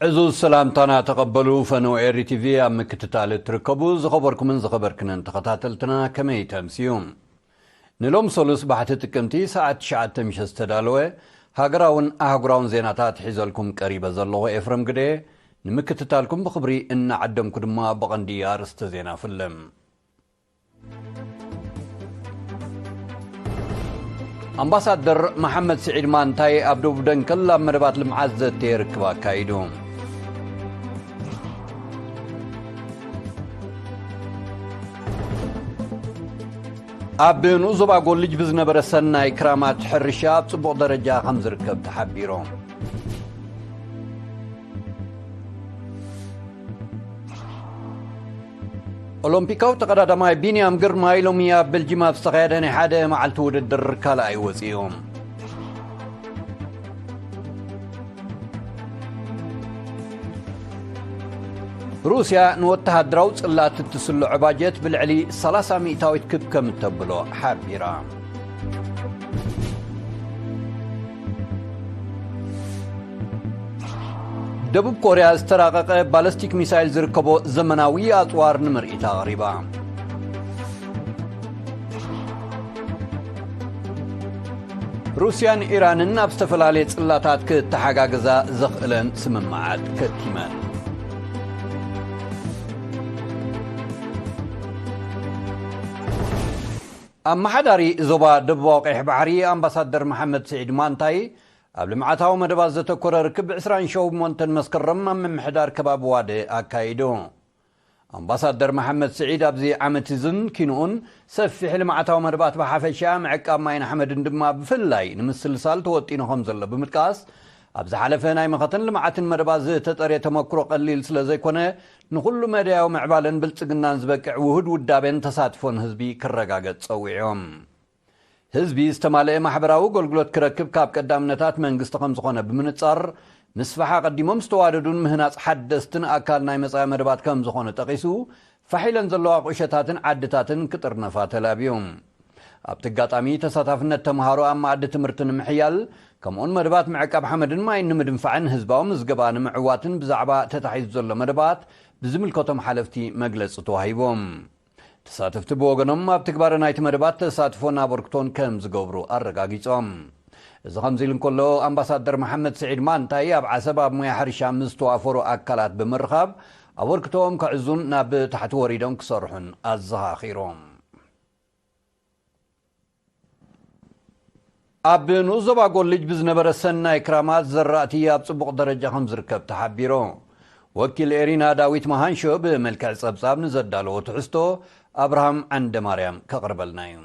ዕዙዝ ሰላምታና ተቐበሉ፣ ፈነው ኤሪ ቲቪ ኣብ ምክትታል እትርከቡ ዝኸበርኩምን ዝኸበርክንን ተኸታተልትና፣ ከመይ ተምስዩ? ንሎም ሰሉስ ባሕቲ ጥቅምቲ ሰዓት ትሽዓተ ምሸት ዝተዳለወ ሃገራውን ኣህጉራውን ዜናታት ሒዘልኩም ቀሪበ ዘለኹ ኤፍረም ግደ፣ ንምክትታልኩም ብኽብሪ እናዓደምኩ ድማ ብቐንዲ ኣርእስተ ዜና ፍልም። ኣምባሳደር መሓመድ ስዒድ ማንታይ ኣብ ደቡብ ደንከል ኣብ መደባት ልምዓት ዘተ ርክብ ኣካይዱ። ኣብ ንኡስ ዞባ ጎልጅ ብዝነበረ ሰናይ ክራማት ሕርሻ ኣብ ጽቡቕ ደረጃ ከም ዝርከብ ተሓቢሩ። ኦሎምፒካዊ ተቐዳዳማይ ቢንያም ግርማይ ሎሚ ኣብ ቤልጂም ኣብ ዝተኻየደ ናይ ሓደ መዓልቲ ውድድር ካልኣይ ወፂኡ። ሩስያ ንወተሃደራዊ ጽላት እትስልዖ ባጀት ብልዕሊ ሰላሳ ሚእታዊት ክብ ከም እተብሎ ሓቢራ። ደቡብ ኮርያ ዝተራቐቐ ባለስቲክ ሚሳይል ዝርከቦ ዘመናዊ ኣጽዋር ንምርኢት ኣቕሪባ። ሩስያን ኢራንን ኣብ ዝተፈላለየ ጽላታት ክተሓጋገዛ ዘኽእለን ስምምዓት ከቲመን። ኣመሓዳሪ ዞባ ደቡባዊ ቀይሕ ባሕሪ ኣምባሳደር መሓመድ ስዒድ ማንታይ ኣብ ልምዓታዊ መደባት ዘተኮረ ርክብ ዕስራን ሸሞንተን መስከረም ኣብ ምምሕዳር ከባቢ ዋደ ኣካይዱ። ኣምባሳደር መሓመድ ስዒድ ኣብዚ ዓመት እዝን ኪንኡን ሰፊሕ ልምዓታዊ መደባት ብሓፈሻ ምዕቃብ ማይን ሓመድን ድማ ብፍላይ ንምስልሳል ተወጢኑ ከም ዘሎ ብምጥቃስ፣ ኣብ ዝሓለፈ ናይ መኸተን ልምዓትን መደባት ዝተጠርየ ተመክሮ ቀሊል ስለ ዘይኮነ፣ ንኹሉ መዳያዊ ምዕባለን ብልጽግናን ዝበቅዕ ውሁድ ውዳቤን ተሳትፎን ህዝቢ ክረጋገጽ ጸዊዖም። ህዝቢ ዝተማልአ ማሕበራዊ ኣገልግሎት ክረክብ ካብ ቀዳምነታት መንግስቲ ከም ዝኾነ ብምንጻር፣ ምስፋሕ ኣቐዲሞም ዝተዋደዱን ምህናጽ ሓደስትን ኣካል ናይ መጻኢ መደባት ከም ዝኾነ ጠቒሱ፣ ፋሕ ኢለን ዘለዋ ቁሸታትን ዓድታትን ክጥርነፋ ተላብዩ። ኣብቲ ኣጋጣሚ ተሳታፍነት ተምሃሮ ኣብ መኣዲ ትምህርቲ ንምሕያል፣ ከምኡውን መደባት ምዕቃብ ሓመድን ማይን ንምድንፋዕን ህዝባዊ ምዝገባ ንምዕዋትን ብዛዕባ ተታሒዙ ዘሎ መደባት ብዝምልከቶም ሓለፍቲ መግለጺ ተዋሂቦም። ተሳተፍቲ ብወገኖም ኣብ ትግባረ ናይቲ መደባት ተሳትፎን ኣበርክቶን ከም ዝገብሩ ኣረጋጊጾም። እዚ ከምዚ ኢሉ እንከሎ፣ ኣምባሳደር መሓመድ ስዒድ ማንታይ ኣብ ዓሰብ ኣብ ሞያ ሕርሻ ምስ ዝተዋፈሩ ኣካላት ብምርኻብ ኣበርክቶኦም ከዕዙን ናብ ታሕቲ ወሪዶም ክሰርሑን ኣዘኻኺሮም። ኣብ ንኡስ ዞባ ጎልጅ ብዝነበረ ሰናይ ክራማት ዘራእቲ ኣብ ጽቡቕ ደረጃ ከም ዝርከብ ተሓቢሩ። ወኪል ኤሪና ዳዊት መሃንሾ ብመልክዕ ጸብጻብ ንዘዳለዎ ትሕዝቶ ኣብርሃም ዓንደማርያም ከቕርበልና እዩ።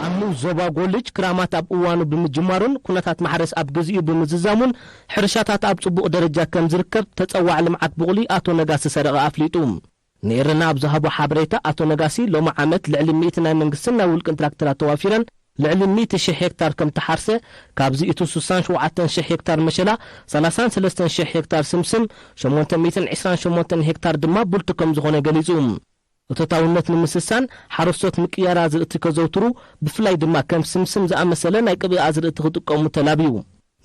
ኣብ ንኡስ ዞባ ጎልጅ ክራማት ኣብ እዋኑ ብምጅማሩን ኩነታት ማሕረስ ኣብ ግዜኡ ብምዝዛሙን ሕርሻታት ኣብ ጽቡቕ ደረጃ ከም ዝርከብ ተጸዋዕ ልምዓት ቡቕሊ ኣቶ ነጋሲ ሰረቐ ኣፍሊጡ። ንኤረና ኣብ ዝሃቦ ሓበሬታ፣ ኣቶ ነጋሲ፣ ሎሚ ዓመት ልዕሊ ሚእቲ ናይ መንግስትን ናይ ውልቅን ትራክተራት ተዋፊረን ልዕሊ ሚእቲ ሺሕ ሄክታር ከም ተሓርሰ፣ ካብዚ እቲ ስሳን ሸውዓተን ሺሕ ሄክታር መሸላ፣ ሰላሳን ሰለስተን ሺሕ ሄክታር ስምስም፣ ሸሞንተ ሚእትን ዕስራን ሸሞንተን ሄክታር ድማ ቡልቲ ከም ዝኾነ ገሊጹ። እቶታውነት ንምስሳን ሓረስቶት ምቅያር ኣዝርእቲ ከዘውትሩ፣ ብፍላይ ድማ ከም ስምስም ዝኣመሰለ ናይ ቅብኢ ኣዝርእቲ ክጥቀሙ ተላብዩ።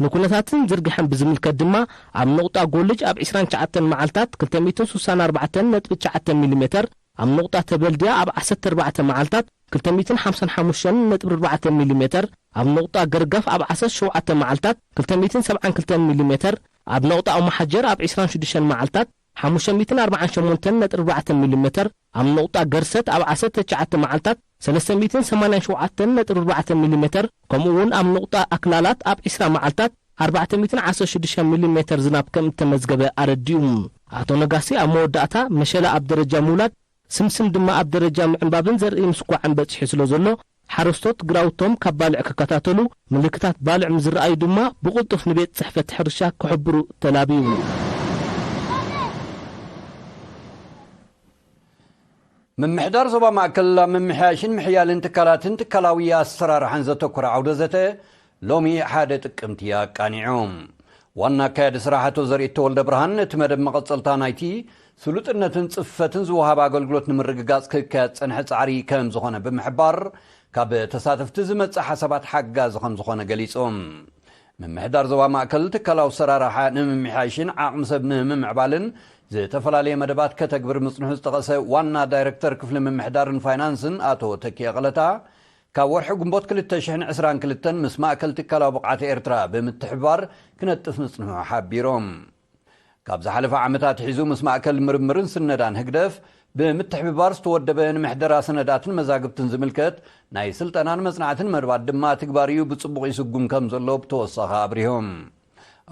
ንኩነታትን ዝርግሐን ብዝምልከት ድማ፣ ኣብ ነቑጣ ጎልጅ ኣብ ዕስራን ትሽዓተን መዓልታት ክልተ ሚእትን ስሳን ኣርባዕተን ነጥቢ ትሽዓተ ሚሊ ሜተር፣ ኣብ ነቑጣ ተበልድያ ኣብ ዓሰርተ ኣርባዕተ መዓልታት ክልተ ሚእትን ሓምሳን ሓሙሽተን ነጥቢ ኣርባዕተ ሚሊ ሜተር፣ ኣብ ነቑጣ ገርጋፍ ኣብ ዓሰርተ ሸውዓተ መዓልታት ክልተ ሚእትን ሰብዓን ክልተን ሚሊ ሜተር፣ ኣብ ነቑጣ ኦማሓጀር ኣብ ዕስራን ሽዱሽተን መዓልታት ሓሙሽተ ሚእትን ኣርባዓን ሸሞንተን ነጥቢ ኣርባዕተ ሚሊ ሜተር፣ ኣብ ነቑጣ ገርሰት ኣብ ዓሰርተ ትሽዓተ መዓልታት ሰለስተ ሚእትን ሰማንያን ሸውዓተን ነጥቢ ኣርባዕተ ሚሊ ሜተር፣ ከምኡ እውን ኣብ ነቑጣ ኣክላላት ኣብ ዕስራ መዓልታት ኣርባዕተ ሚእትን ዓሰርተ ሽዱሽተ ሚሊ ሜተር ዝናብ ከም እተመዝገበ ኣረዲኡ። ኣቶ ነጋሲ ኣብ መወዳእታ፣ መሸላ ኣብ ደረጃ ምውላድ፣ ስምስም ድማ ኣብ ደረጃ ምዕንባብን ዘርኢ ምስኳዕን በጺሑ ስለ ዘሎ፣ ሓረስቶት ግራውቶም ካብ ባልዕ ክከታተሉ፣ ምልክታት ባልዕ ምስ ዝረኣዩ ድማ ብቕልጡፍ ንቤት ጽሕፈት ሕርሻ ክሕብሩ ተላብዩ። ምምሕዳር ዞባ ማእከል ኣብ ምምሕያሽን ምሕያልን ትካላትን ትካላዊ ኣሰራርሓን ዘተኮረ ዓውደ ዘተ ሎሚ ሓደ ጥቅምቲ ኣቃኒዑ። ዋና ኣካያዲ ስራሕ ኣቶ ዘርኢት ተወልደ ብርሃን፣ እቲ መደብ መቐጸልታ ናይቲ ስሉጥነትን ጽፈትን ዝወሃብ ኣገልግሎት ንምርግጋጽ ክካየድ ጸንሐ ጻዕሪ ከም ዝኾነ ብምሕባር፣ ካብ ተሳተፍቲ ዝመጽእ ሓሳባት ሓጋዚ ከም ዝኾነ ገሊጹ። ምምሕዳር ዞባ ማእከል ትካላዊ ኣሰራርሓ ንምምሕያሽን ዓቕሚ ሰብ ንምምዕባልን ዝተፈላለየ መደባት ከተግብር ምጽንሑ ዝጠቐሰ ዋና ዳይረክተር ክፍሊ ምምሕዳርን ፋይናንስን ኣቶ ተኪኤ ቀለታ፣ ካብ ወርሒ ግንቦት ክልተ ሽሕን ዕስራን ክልተን ምስ ማእከል ትካላዊ ብቕዓት ኤርትራ ብምትሕብባር ክነጥፍ ምጽንሑ ሓቢሮም። ካብ ዝሓለፈ ዓመታት ሒዙ ምስ ማእከል ምርምርን ስነዳን ህግደፍ ብምትሕብባር ዝተወደበ ንምሕደራ ሰነዳትን መዛግብትን ዝምልከት ናይ ስልጠናን መጽናዕትን መድባት ድማ ትግባርዩ ብጽቡቕ ይስጉም ከም ዘሎ ብተወሳኺ ኣብሪሆም።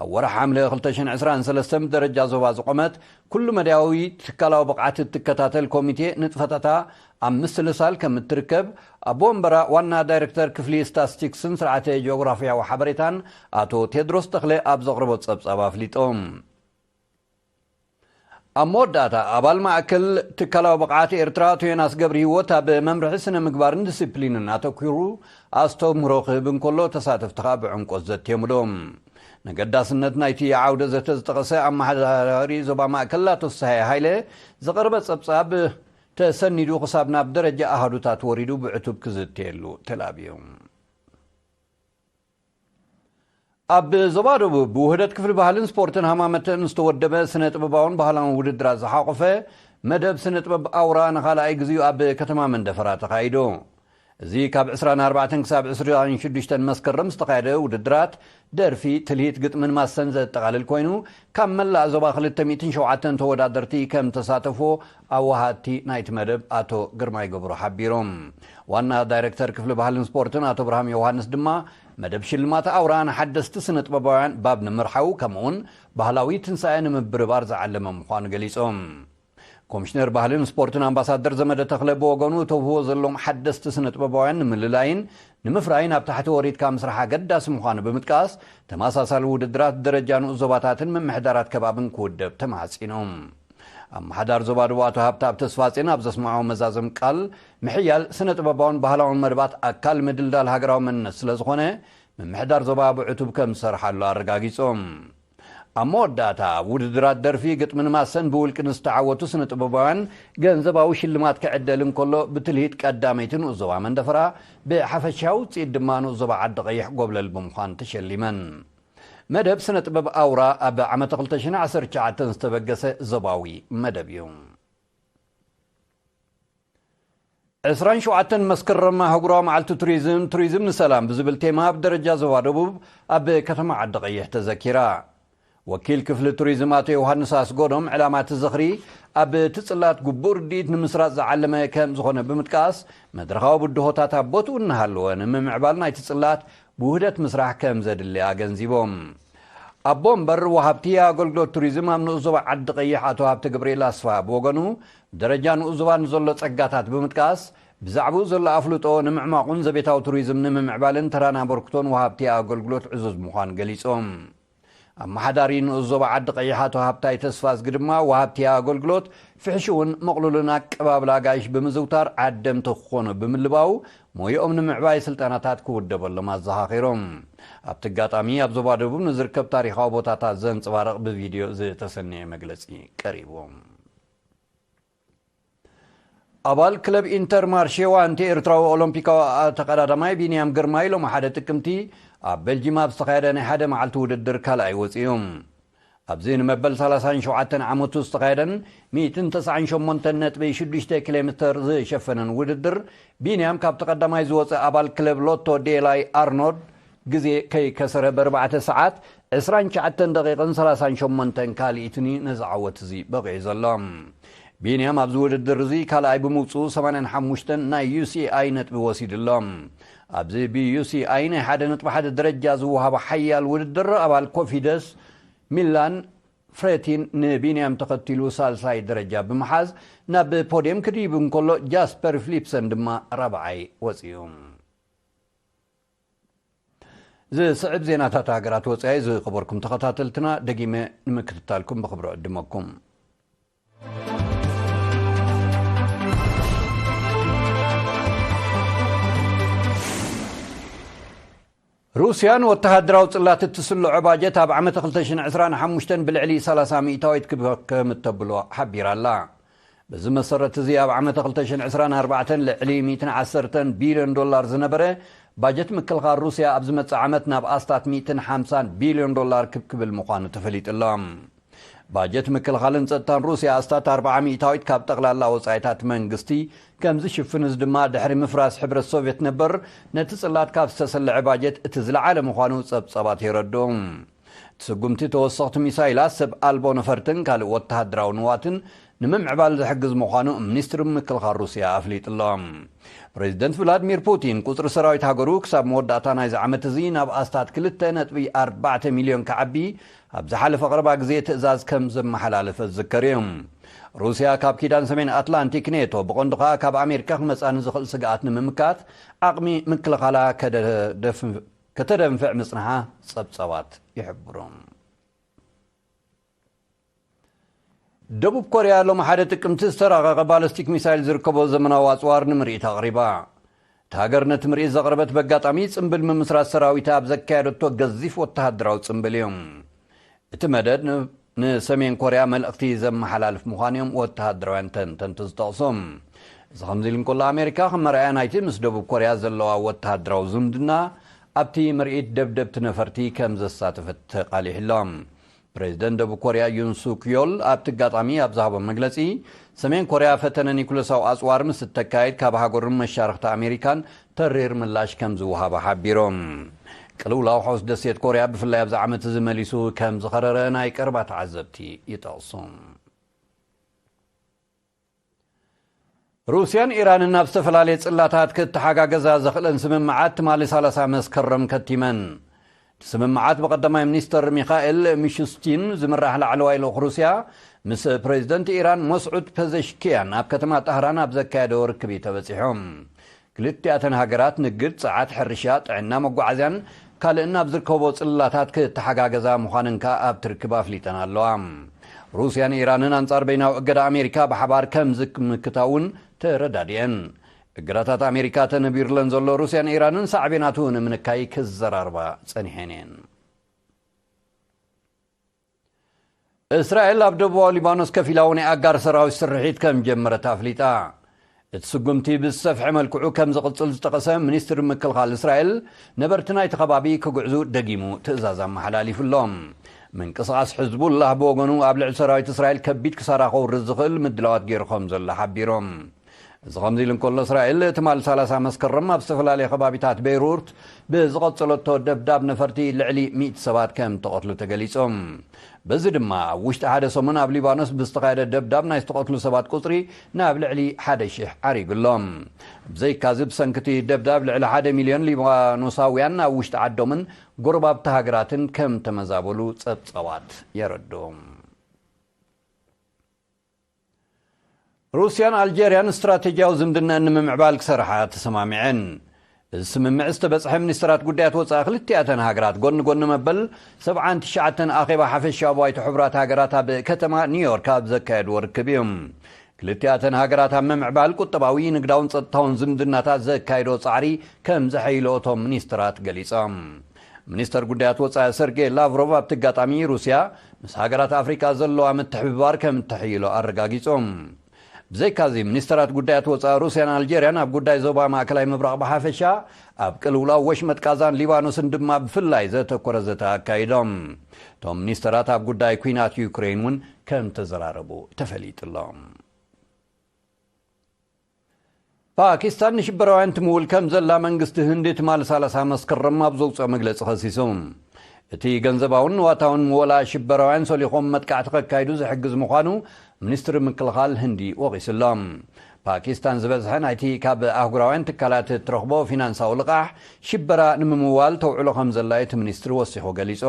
ኣብ ወርሒ ሓምለ ክልተ ሽሕን ዕስራን ሰለስተን ብደረጃ ዞባ ዝቖመት ኩሉ መዳያዊ ትካላዊ ብቕዓት እትከታተል ኮሚቴ ንጥፈታታ ኣብ ምስልሳል ከም እትርከብ ኣቦ ወንበራ ዋና ዳይረክተር ክፍሊ ስታስቲክስን ስርዓተ ጂኦግራፍያዊ ሓበሬታን ኣቶ ቴድሮስ ተኽለ ኣብ ዘቕረቦ ጸብጻብ ኣፍሊጦም። ኣብ መወዳእታ ኣባል ማእከል ትካላዊ ብቕዓት ኤርትራ ኣቶ ዮናስ ገብረ ህይወት ኣብ መምርሒ ስነ ምግባርን ዲስፕሊንን ኣተኲሩ ኣስተምህሮ ክህብ እንከሎ ተሳተፍቲ ኸኣ ብዕምቆት ዘትየምሎም። ንገዳስነት ናይቲ ዓውደ ዘተ ዝጠቐሰ ኣመሓዳሪ ዞባ ማእከል ኣቶ ፍስሃየ ሃይለ ዝቐረበ ጸብጻብ ተሰኒዱ ክሳብ ናብ ደረጃ ኣሃዱታት ወሪዱ ብዕቱብ ክዝተየሉ ተላብዩ። ኣብ ዞባ ደቡብ ብውህደት ክፍሊ ባህልን ስፖርትን ሃማመተን ዝተወደበ ስነ ጥበባውን ባህላውን ውድድራት ዝሓቆፈ መደብ ስነ ጥበብ ኣውራ ንኻልኣይ ግዚኡ ኣብ ከተማ መንደፈራ ተኻይዱ። እዚ ካብ ዕስራን ኣርባዕተን ክሳብ ዕስራን ሽዱሽተን መስከረም ዝተኻየደ ውድድራት ደርፊ፣ ትልሂት፣ ግጥምን ማሰን ዘጠቓልል ኮይኑ ካብ መላእ ዞባ ክልተ ሚእትን ሸውዓተን ተወዳደርቲ ከም ተሳተፎ ኣዋሃድቲ ናይቲ መደብ ኣቶ ግርማይ ገብሩ ሓቢሮም። ዋና ዳይረክተር ክፍሊ ባህልን ስፖርትን ኣቶ ብርሃም ዮሃንስ ድማ መደብ ሽልማት ኣውራ ንሓደስቲ ስነ ጥበባውያን ባብ ንምርሓው ከምኡውን ባህላዊ ትንሳኤ ንምብርባር ዝዓለመ ምዃኑ ገሊጾም። ኮሚሽነር ባህልን ስፖርትን ኣምባሳደር ዘመደ ተኽለ ብወገኑ ተውህቦ ዘለዎም ሓደስቲ ስነ ጥበባውያን ንምልላይን ንምፍራይን ኣብ ታሕቲ ወሪድካ ምስራሕ ኣገዳሲ ምዃኑ ብምጥቃስ ተመሳሳሊ ውድድራት ደረጃ ንኡስ ዞባታትን ምምሕዳራት ከባብን ክውደብ ተማሕጺኖም። ኣመሓዳር ዞባ ደቡብ ኣቶ ሃብተኣብ ተስፋጼን ኣብ ዘስምዖ መዛዘም ቃል ምሕያል ስነ ጥበባውን ባህላውን መደባት ኣካል ምድልዳል ሃገራዊ መንነት ስለ ዝኾነ ምምሕዳር ዞባ ብዕቱብ ከም ዝሰርሓሉ ኣረጋጊጾም። ኣብ መወዳእታ ኣብ ውድድራት ደርፊ ግጥምን ማሰን ብውልቂ ንዝተዓወቱ ስነ ጥበባውያን ገንዘባዊ ሽልማት ክዕደል እንከሎ ብትልሂት ቀዳመይቲ ንኡስ ዞባ መንደፈራ ብሓፈሻዊ ውፅኢት ድማ ንኡስ ዞባ ዓዲ ቀይሕ ጎብለል ብምዃን ተሸሊመን። መደብ ስነ ጥበብ ኣውራ ኣብ ዓመተ ክልተ ሽሕን ዓሰርተ ትሽዓተን ዝተበገሰ ዞባዊ መደብ እዩ። ዕስራን ሸውዓተን መስከረም ኣህጉራዊ መዓልቲ ቱሪዝም፣ ቱሪዝም ንሰላም ብዝብል ቴማ ኣብ ደረጃ ዞባ ደቡብ ኣብ ከተማ ዓዲ ቀይሕ ተዘኪራ። ወኪል ክፍሊ ቱሪዝም ኣቶ ዮሃንስ ኣስጎዶም ዕላማ እቲ ዝኽሪ ኣብ እቲ ጽላት ግቡእ ርድኢት ንምስራጽ ዝዓለመ ከም ዝኾነ ብምጥቃስ መድረኻዊ ብድሆታት ኣብ ቦትኡ እናሃለወ ንምምዕባል ናይቲ ጽላት ብውህደት ምስራሕ ከም ዘድሊ ኣገንዚቦም። ኣቦ ወንበር ወሃብቲ ኣገልግሎት ቱሪዝም ኣብ ንኡስ ዞባ ዓዲ ቀይሕ ኣቶ ሃብተ ገብርኤል ኣስፋ ብወገኑ ደረጃ ንኡስ ዞባ ንዘሎ ጸጋታት ብምጥቃስ ብዛዕባኡ ዘሎ ኣፍልጦ ንምዕማቑን ዘቤታዊ ቱሪዝም ንምምዕባልን ተራን ኣበርክቶን ወሃብቲ ኣገልግሎት ዕዙዝ ምዃን ገሊጾም። ኣመሓዳሪ ንኡስ ዞባ ዓዲ ቀይሕ ኣቶ ሃብታይ ተስፋዝጊ ድማ ወሃብቲ ኣገልግሎት ፍሕሽውን ምቕሉልን ኣቀባብላ ኣጋይሽ ብምዝውታር ዓደምቲ ክኾኑ ብምልባው ሞይኦም ንምዕባይ ስልጠናታት ክውደበሎም ኣዘኻኺሮም። ኣብቲ ኣጋጣሚ ኣብ ዞባ ደቡብ ንዝርከብ ታሪኻዊ ቦታታት ዘንጸባርቕ ብቪድዮ ዝተሰነየ መግለጺ ቀሪቡ። ኣባል ክለብ ኢንተር ማርሼዋ ኣንቲ ኤርትራዊ ኦሎምፒካዊ ተቐዳዳማይ ቢንያም ግርማይ ሎሚ ሓደ ጥቅምቲ ኣብ ቤልጂም ኣብ ዝተኻየደ ናይ ሓደ መዓልቲ ውድድር ካልኣይ ወፂኡ። ኣብዚ ንመበል ሰላሳን ሸውዓተን ዓመቱ ዝተኻየደን ሚእትን ተስዓን ሸሞንተን ነጥቢ ሽዱሽተ ኪሎ ሜትር ዝሸፈነን ውድድር ቢንያም ካብቲ ቀዳማይ ዝወፀ ኣባል ክለብ ሎቶ ዴላይ ኣርኖድ ግዜ ከይከሰረ ብኣርባዕተ ሰዓት ዕስራን ትሽዓተን ደቂቕን ሰላሳን ሸሞንተን ካልኢትን እዩ ነዚ ዓወት እዚ በቒዑ ዘሎ። ቢንያም ኣብዚ ውድድር እዚ ካልኣይ ብምውፅኡ ሰማንያን ሓሙሽተን ናይ ዩሲኣይ ነጥቢ ወሲዱ ኣሎ። ኣብዚ ብዩሲኣይ ናይ ሓደ ነጥቢ ሓደ ደረጃ ዝወሃቦ ሓያል ውድድር ኣባል ኮፊደስ ሚላን ፍሬቲን ንቢንያም ተኸቲሉ ሳልሳይ ደረጃ ብምሓዝ ናብ ፖድየም ክድይብ እንከሎ ጃስፐር ፊሊፕሰን ድማ ራብዓይ ወፂኡ። ዝስዕብ ዜናታት ሃገራት ወጻኢ ዝኸበርኩም ተኸታተልትና ደጊመ ንምክትታልኩም ብኽብሪ ዕድመኩም። ሩስያ ንወተሃደራዊ ጽላት እትስልዖ ባጀት ኣብ ዓመት ክልተ ሽሕን ዕስራን ሓሙሽተን ብልዕሊ ሰላሳ ሚእታዊት ክብ-፣ ከም እተብሎ ሓቢራ ኣላ። በዚ መሰረት እዚ ኣብ ዓመት ክልተ ሽሕን ዕስራን ኣርባዕተን ልዕሊ ሚእትን ዓሰርተን ቢልዮን ዶላር ዝነበረ ባጀት ምክልኻል ሩስያ ኣብ ዝመጽእ ዓመት ናብ ኣስታት ሚእትን ሓምሳን ቢልዮን ዶላር ክብ ክብል ምዃኑ ተፈሊጡ ኣሎ። ባጀት ምክልኻልን ጸጥታን ሩስያ ኣስታት ኣርብዓ ሚእታዊት ካብ ጠቕላላ ወጻኢታት መንግስቲ ከም ዝሽፍን፣ እዚ ድማ ድሕሪ ምፍራስ ሕብረት ሶቭየት ነበር ነቲ ጽላት ካብ ዝተሰልዐ ባጀት እቲ ዝለዓለ ምዃኑ ጸብጻባት የረድኡ። እቲ ስጉምቲ ተወሰኽቲ ሚሳይላት፣ ሰብ ኣልቦ ነፈርትን ካልእ ወተሃደራዊ ንዋትን ንምምዕባል ዝሕግዝ ምዃኑ ሚኒስትሪ ምክልኻል ሩስያ ኣፍሊጡ ኣሎ። ፕሬዚደንት ቭላድሚር ፑቲን ቁጽሪ ሰራዊት ሃገሩ ክሳብ መወዳእታ ናይዚ ዓመት እዚ ናብ ኣስታት ክልተ ነጥቢ ኣርባዕተ ሚልዮን ክዓቢ ኣብ ዝሓለፈ ቀረባ ግዜ ትእዛዝ ከም ዘመሓላለፈ ዝዝከር እዩ። ሩስያ ካብ ኪዳን ሰሜን ኣትላንቲክ ኔቶ ብቐንዱ ከኣ ካብ ኣሜሪካ ክመጻ ንዝኽእል ስግኣት ንምምካት ዓቕሚ ምክልኻላ ከደደፍ-፣ ከተደንፍዕ ምጽንሓ ጸብጻባት ይሕብሩ። ደቡብ ኮርያ ሎም ሓደ ጥቅምቲ ዝተራቐቐ ባለስቲክ ሚሳይል ዝርከቦ ዘመናዊ ኣጽዋር ንምርኢት ኣቕሪባ። እታ ሃገር ነቲ ምርኢት ዘቕረበት በጋጣሚ ጽምብል ምምስራት ሰራዊታ ኣብ ዘካየደቶ ገዚፍ ወተሃደራዊ ጽምብል እዩ። እቲ መደድ ን-፣ ንሰሜን ኮርያ መልእኽቲ ዘመሓላልፍ ምዃኑ እዮም ወተሃደራውያን ተንተንቲ ዝጠቕሱ። እዚ ከምዚ ኢሉ እንከሎ፣ ኣሜሪካ ከም መርኣያ ናይቲ ምስ ደቡብ ኮርያ ዘለዋ ወተሃደራዊ ዝምድና ኣብቲ ምርኢት ደብደብቲ ነፈርቲ ከም ዘሳተፈት ተቓሊሑ ኣሎ። ፕሬዚደንት ደቡብ ኮርያ ዩን ሱክ ዮል ኣብቲ ኣጋጣሚ ኣብ ዝሃቦ መግለጺ፣ ሰሜን ኮርያ ፈተነ ኒኩለሳዊ ኣጽዋር ምስ እተካይድ ካብ ሃገሩን መሻርኽቲ ኣሜሪካን ተሪር ምላሽ ከም ዝወሃባ ሓቢሮም። ቅልውላው ሓውስ ደሴት ኮርያ ብፍላይ ኣብዚ ዓመት እዚ መሊሱ ከም ዝኸረረ ናይ ቀረባ ተዓዘብቲ ይጠቕሱ። ሩስያን ኢራንን ናብ ዝተፈላለየ ጽላታት ክተሓጋገዛ ዘኽእለን ስምምዓት ትማሊ ሰላሳ መስከረም ከቲመን። እቲ ስምምዓት ብቐዳማይ ሚኒስተር ሚኻኤል ሚሹስቲን ዝምራሕ ላዕለዋይ ልኡኽ ሩስያ ምስ ፕሬዚደንት ኢራን መስዑድ ፐዘሽኪያን ኣብ ከተማ ጣህራን ኣብ ዘካየደዎ ርክብ እዩ ተበጺሑ። ክልቲኣተን ሃገራት ንግድ፣ ጸዓት፣ ሕርሻ፣ ጥዕና፣ መጓዓዝያን ካልእን ኣብ ዝርከቦ ጽላታት ክተሓጋገዛ ምዃነን ከኣ ኣብቲ ርክብ ኣፍሊጠን ኣለዋ። ሩስያን ኢራንን ኣንጻር በይናዊ እገዳ ኣሜሪካ ብሓባር ከም ዝምክታ እውን ተረዳዲአን። እገዳታት ኣሜሪካ ተነቢሩለን ዘሎ ሩስያን ኢራንን ሳዕቤናቱ ንምንካይ ክዘራርባ ጸኒሐን እየን። እስራኤል ኣብ ደቡባዊ ሊባኖስ ከፊላዊ ናይ ኣጋር ሰራዊት ስርሒት ከም ጀመረት ኣፍሊጣ። እቲ ስጉምቲ ብዝሰፍሐ መልክዑ ከም ዝቕጽል ዝጠቐሰ ሚኒስትሪ ምክልኻል እስራኤል፣ ነበርቲ ናይቲ ከባቢ ክጉዕዙ ደጊሙ ትእዛዝ ኣመሓላሊፉ ኣሎ። ምንቅስቓስ ሕዝቡላህ ብወገኑ ኣብ ልዕሊ ሰራዊት እስራኤል ከቢድ ክሳራ ከውርድ ዝኽእል ምድላዋት ገይሩ ከም ዘሎ ሓቢሮም። እዚ ከምዚ ኢሉ እንከሎ፣ እስራኤል ትማሊ ሰላሳ መስከረም ኣብ ዝተፈላለየ ከባቢታት ቤይሩት ብዝቐጸለቶ ደብዳብ ነፈርቲ ልዕሊ ሚእቲ ሰባት ከም ተቐትሉ ተገሊጹ። በዚ ድማ ኣብ ውሽጢ ሓደ ሰሙን ኣብ ሊባኖስ ብዝተኻየደ ደብዳብ ናይ ዝተቐትሉ ሰባት ቁጽሪ ናብ ልዕሊ ሓደ ሺሕ ዓሪጉ ኣሎ። ብዘይካዚ ብሰንኪ እቲ ደብዳብ ልዕሊ ሓደ ሚልዮን ሊባኖሳውያን ኣብ ውሽጢ ዓዶምን ጎረባብቲ ሃገራትን ከም ተመዛበሉ ጸብጻባት የረድኡ። ሩስያን ኣልጀርያን ስትራቴጂያዊ ዝምድናን ንምምዕባል ክሰርሓ ተሰማሚዐን። እዚ ስምምዕ ዝተበጽሐ ሚኒስትራት ጉዳያት ወጻኢ ክልቲኣተን ሃገራት ጎኒ ጎኒ መበል ሰብዓን ትሽዓተን ኣኼባ ሓፈሻዊ ባይቶ ሕቡራት ሃገራት ኣብ ከተማ ኒውዮርክ ኣብ ዘካየድዎ ርክብ እዩ። ክልቲኣተን ሃገራት ኣብ ምምዕባል ቁጠባዊ፣ ንግዳውን ጸጥታውን ዝምድናታት ዘካየዶ ጻዕሪ ከም ዘሐይሎ እቶም ሚኒስትራት ገሊጾም። ሚኒስተር ጉዳያት ወጻኢ ሰርጌይ ላቭሮቭ ኣብቲ ኣጋጣሚ፣ ሩስያ ምስ ሃገራት ኣፍሪቃ ዘለዋ ምትሕብባር ከም እተሐይሎ ኣረጋጊጾም። ብዘይካዚ፣ ሚኒስተራት ጉዳያት ወጻኢ ሩስያን ኣልጀርያን ኣብ ጉዳይ ዞባ ማእከላይ ምብራቕ ብሓፈሻ፣ ኣብ ቅልውላው ወሽመጥ ቃዛን ሊባኖስን ድማ ብፍላይ ዘተኮረ ዘተ ኣካይዶም። እቶም ሚኒስተራት ኣብ ጉዳይ ኲናት ዩክሬን እውን ከም ተዘራረቡ ተፈሊጡ ኣሎ። ፓኪስታን ንሽበራውያን ትምውል ከም ዘላ መንግስቲ ህንዲ ትማሊ ሰላሳ መስከረም ኣብ ዘውፅኦ መግለፂ ከሲሱ። እቲ ገንዘባውን ንዋታውን ምወላ ሽበራውያን ሰሊኾም መጥቃዕቲ ከካይዱ ዝሕግዝ ምዃኑ ሚኒስትሪ ምክልኻል ህንዲ ወቒሱ ኣሎ። ፓኪስታን ዝበዝሐ ናይቲ ካብ ኣህጉራውያን ትካላት እትረኽቦ ፊናንሳዊ ልቓሕ ሽበራ ንምምዋል ተውዕሎ ከም ዘላ እቲ ሚኒስትሪ ወሲኹ ገሊጹ።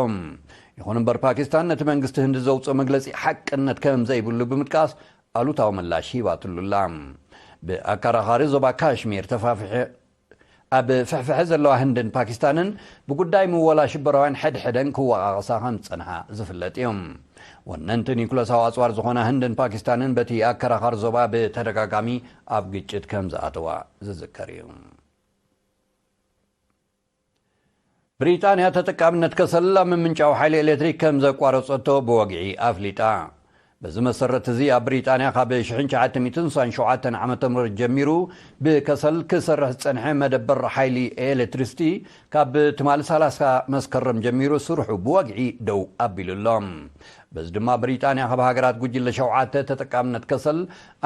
ይኹን እምበር ፓኪስታን ነቲ መንግስቲ ህንዲ ዘውፅኦ መግለፂ ሓቅነት ከም ዘይብሉ ብምጥቃስ ኣሉታዊ ምላሽ ሂባትሉ ኣላ። ብኣከራኻሪ ዞባ ካሽሚር ተፋፍሐ ኣብ ፍሕፍሐ ዘለዋ ህንድን ፓኪስታንን ብጉዳይ ምወላ ሽበራውያን ሕድሕደን ክወቓቐሳ ከም ዝጸንሓ ዝፍለጥ እዩ። ወነንቲ ኒኩለሳዊ ኣጽዋር ዝኾና ህንድን ፓኪስታንን በቲ ኣከራኻሪ ዞባ ብተደጋጋሚ ኣብ ግጭት ከም ዝኣተዋ ዝዝከር እዩ። ብሪጣንያ ተጠቃምነት ከሰል ኣብ ምምንጫው ሓይሊ ኤሌክትሪክ ከም ዘቋረጸቶ ብወግዒ ኣፍሊጣ። በዚ መሰረት እዚ ኣብ ብሪጣንያ ካብ ሽሕን ትሽዓተ ሚእትን ስሳን ሸውዓተን ዓመተ ምህረት ጀሚሩ ብከሰል ክሰርሕ ዝጸንሐ መደበር ሓይሊ ኤሌክትሪሲቲ ካብ ትማሊ ሰላሳ መስከረም ጀሚሩ ስርሑ ብወግዒ ደው ኣቢሉ ኣሎ። በዚ ድማ ብሪጣንያ ካብ ሃገራት ጉጅለ ሸውዓተ ተጠቃምነት ከሰል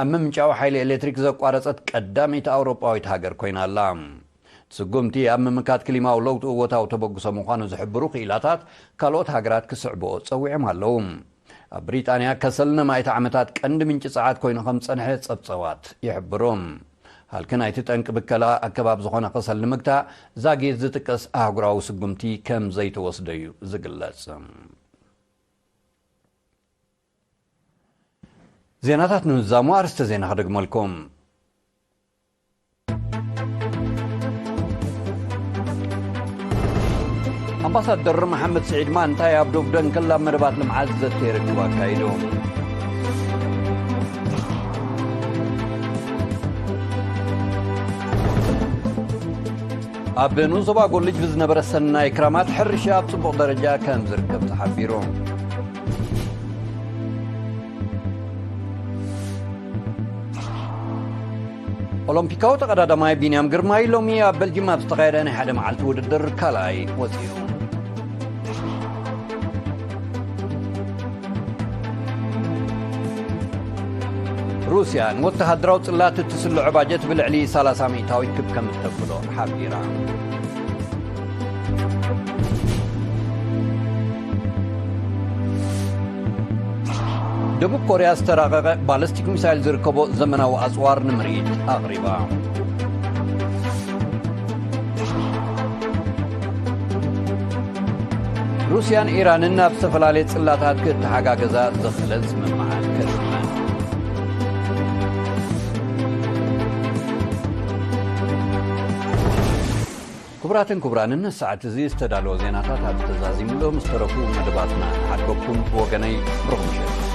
ኣብ ምምንጫው ሓይሊ ኤሌክትሪክ ዘቋረጸት ቀዳመይቲ ኣውሮጳዊት ሃገር ኮይና ኣላ። ስጉምቲ ኣብ ምምካት ክሊማዊ ለውጢ እወታዊ ተበግሶ ምዃኑ ዝሕብሩ ክኢላታት ካልኦት ሃገራት ክስዕብኦ ጸዊዖም ኣለዉ። ኣብ ብሪጣንያ ከሰል ነማይት ዓመታት ቀንዲ ምንጪ ጸዓት ኮይኑ ከም ጸንሐ ጸብጸባት ይሕብሩ። ሃልኪ ናይቲ ጠንቂ ብከላ ኣከባብ ዝኾነ ከሰል ንምግታእ ዛጊት ዝጥቀስ ኣህጉራዊ ስጉምቲ ከም ዘይተወስደ እዩ ዝግለጽ። ዜናታት ንምዛሙ ኣርስተ ዜና ክደግመልኩም። ኣምባሳደር መሓመድ ስዒድ ማንታይ ኣብ ዶብ ደንከል ኣብ መደባት ልምዓት ዘተ ርክብ ኣካይዱ። ኣብ ንኡስ ዞባ ጎልጅ ብዝነበረ ሰናይ ክራማት ሕርሻ ኣብ ጽቡቕ ደረጃ ከም ዝርከብ ተሓቢሩ። ኦሎምፒካዊ ተቐዳዳማይ ቢንያም ግርማይ ሎሚ ኣብ በልጅም ኣብ ዝተኻየደ ናይ ሓደ መዓልቲ ውድድር ካልኣይ ወፂኡ። ሩስያ ንወተሃደራዊ ጽላት እትስልዖ ባጀት ብልዕሊ ሰላሳ ሚእታዊት ክብ ከም እተብሎ ሓቢራ። ደቡብ ኮርያ ዝተራቐቐ ባለስቲክ ሚሳይል ዝርከቦ ዘመናዊ ኣጽዋር ንምርኢት ኣቕሪባ። ሩስያን ኢራንን ኣብ ዝተፈላለየ ጽላታት ክተሓጋገዛ ዘኽእለ ስምምዓት ከስምዐን። ክቡራትን ክቡራንን፣ ንሰዓት እዚ ዝተዳለወ ዜናታት ኣብ ተዛዚምሎም ዝተረፉ መደባትና ንዓድበኩም። ብወገነይ ብሩኽ ምሸት።